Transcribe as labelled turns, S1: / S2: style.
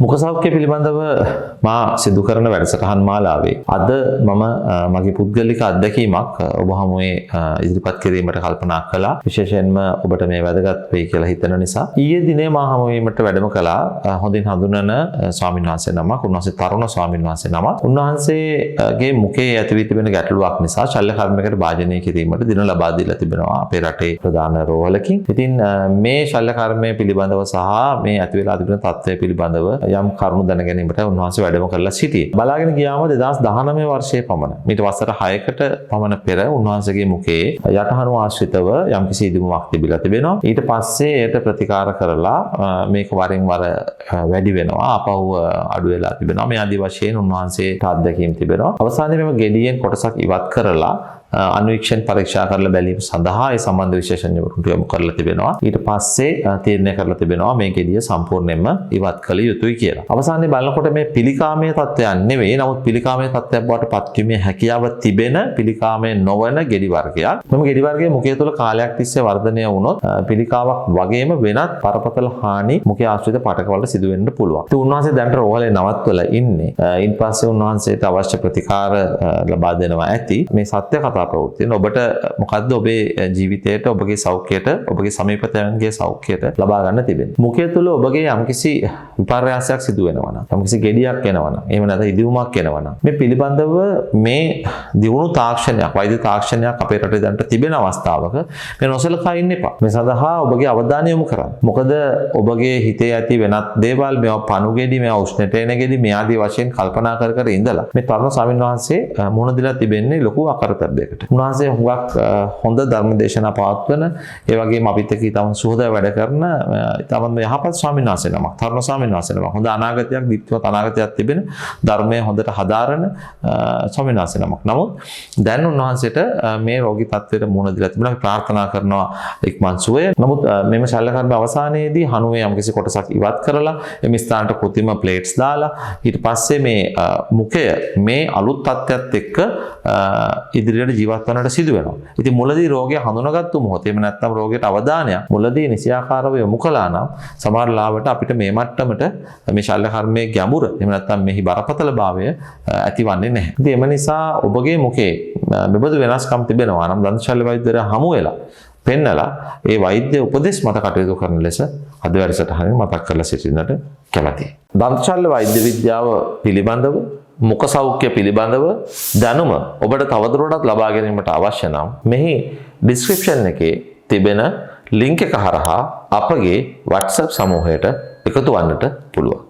S1: මුඛ සෞඛ්‍ය පිළිබඳව මා සිදු කරන වැඩසටහන් මාලාවේ අද මම මගේ පුද්ගලික අත්දැකීමක් ඔබ හමුවේ ඉදිරිපත් කිරීමට කල්පනා කළා. විශේෂයෙන්ම ඔබට මේ වැදගත් වෙයි කියලා හිතන නිසා. ඊයේ දිනේ මා හමු වීමට වැඩම කළා හොඳින් හඳුනන ස්වාමීන් වහන්සේ නමක්. උන්වහන්සේ තරුණ ස්වාමීන් වහන්සේ නමක්. උන්වහන්සේගේ මුඛයේ ඇති වී තිබෙන ගැටලුවක් නිසා ශල්‍ය කර්මයකට භාජනය කිරීමට දින ලබා දීලා තිබෙනවා අපේ රටේ ප්‍රධාන රෝහලකින්. ඉතින් මේ ශල්‍ය කර්මය පිළිබඳව සහ මේ ඇති වෙලා තිබෙන තත්ත්වය පිළිබඳව යම් කරුණු දැන ගැනීමට උන්වහන්සේ වැඩම කරලා සිටියේ. බලාගෙන ගියාම 2019 වර්ෂයේ පමණ, මීට වසර 6කට පමණ පෙර උන්වහන්සේගේ මුඛයේ යටහනු ආශ්‍රිතව යම්කිසි ඉදිමුවක් තිබිලා තිබෙනවා. ඊට පස්සේ එයට ප්‍රතිකාර කරලා මේක වරින් වර වැඩි වෙනවා. ආපහු අඩු වෙලා තිබෙනවා. මේ ආදි වශයෙන් උන්වහන්සේට අත්දැකීම් තිබෙනවා. අවසානයේ මෙම ගෙඩියෙන් කොටසක් ඉවත් කරලා අන්වීක්ෂණ පරීක්ෂා කරලා බැලීම සඳහා ඒ සම්බන්ධ විශේෂඥවරුන්ට යොමු කරලා තිබෙනවා. ඊට පස්සේ තීරණය කරලා තිබෙනවා මේ ගෙඩිය සම්පූර්ණයෙන්ම ඉවත් කළ යුතුයි කියලා. අවසානයේ බලනකොට මේ පිළිකාමය තත්ත්වයක් නෙවෙයි. නමුත් පිළිකාමය තත්ත්වයක් බවට පත්වීමේ හැකියාව තිබෙන පිළිකාමය නොවන ගෙඩි වර්ගයක්. මෙම ගෙඩි වර්ගයේ මුඛය තුළ කාලයක් තිස්සේ වර්ධනය වුණොත් පිළිකාවක් වගේම වෙනත් බරපතල හානි මුඛය ආශ්‍රිත පටකවලට සිදු වෙන්න පුළුවන්. ඉතින් උන්වහන්සේ දැනට රෝහලේ නවත්වලා ඉන්නේ. ඊට පස්සේ උන්වහන්සේට අවශ්‍ය ප්‍රතිකාර ලබා දෙනවා ඇති. මේ සත්‍ය කතා ප්‍රවෘත්තියෙන් ඔබට මොකද්ද ඔබේ ජීවිතයට, ඔබගේ සෞඛ්‍යයට, ඔබගේ සමීපතයන්ගේ සෞඛ්‍යයට ලබා ගන්න තිබෙන්නේ? මුඛය තුළ ඔබගේ යම්කිසි විපර්යාසයක් සිදු වෙනවා නම්, යම්කිසි ගෙඩියක් එනවා නම්, එහෙම නැත්නම් ඉදිමුමක් එනවා නම්, මේ පිළිබඳව මේ දියුණු තාක්ෂණයක්, වෛද්‍ය තාක්ෂණයක් අපේ රටේ දැනට තිබෙන අවස්ථාවක මේ නොසලකා ඉන්න එපා. මේ සඳහා ඔබගේ අවධානය යොමු කරන්න. මොකද ඔබගේ හිතේ ඇති වෙනත් දේවල්, මේවා පණු ගෙඩි, මේවා උෂ්ණයට එන ගෙඩි, මේ ආදී වශයෙන් කල්පනා කර කර ඉඳලා මේ තරුණ ස්වාමීන් වහන්සේ මුහුණ දීලා තිබෙන්නේ ලොකු අකරතැබ්බයකට. උන්වහන්සේ හුඟක් හොඳ ධර්ම දේශනා පවත්වන, ඒ වගේම අපිත් එක්ක ඉතාම සුහදව වැඩ කරන, ඉතාම යහපත් ස්වාමීන් වහන්සේ නමක්, තරුණ ස්වාමීන් වහන්සේ නමක්. හොඳ අනාගතයක්, දීප්තිමත් අනාගතයක් තිබෙන, ධර්මය හොඳට හදාරන ස්වාමීන් වහන්සේ නමක්. නමුත් දැන් උන්වහන්සේට මේ රෝගී තත්ත්වයට මුහුණ දීලා තිබෙනවා. අපි ප්‍රාර්ථනා කරනවා ඉක්මන් සුවය. නමුත් මෙම ශල්‍ය කර්ම අවසානයේදී හනුවේ යම්කිසි කොටසක් ඉවත් කරලා එම ස්ථානට කෘත්‍රිම ප්ලේට්ස් දාලා ඊට පස්සේ මේ මුඛය මේ අලුත් තත්ත්වයක් එක්ක ඉදිරියට ජීවත් වන්නට සිදු වෙනවා. ඉතින් මුලදී රෝගය හඳුනාගත්තු මොහොතේ, එහෙම නැත්නම් රෝගයට අවධානයක් මුලදී නිසියාකාරව යොමු කළා නම් සමහර ලාවට අපිට මේ මට්ටමට මේ ශල්‍ය කර්මයේ ගැඹුර, එහෙම නැත්නම් මෙහි බරපතලභාවය ඇතිවන්නේ නැහැ. ඉතින් එම නිසා ඔබගේ මුඛයේ මෙබඳු වෙනස්කම් තිබෙනවා නම් දන්ත ශල්‍ය වෛද්‍යවරයා හමු වෙලා පෙන්නලා ඒ වෛද්‍ය උපදෙස් මත කටයුතු කරන ලෙස අද වැඩසටහනින් මතක් කරලා සිටින්නට කැමැතියි. දන්ත ශල්‍ය වෛද්‍ය විද්‍යාව පිළිබඳව, මුඛ සෞඛ්‍ය පිළිබඳව දැනුම ඔබට තවදුරටත් ලබා ගැනීමට අවශ්‍ය නම් මෙහි ඩිස්ක්‍රිප්ෂන් එකේ තිබෙන ලින්ක් එක හරහා අපගේ WhatsApp සමූහයට එකතු වන්නට පුළුවන්.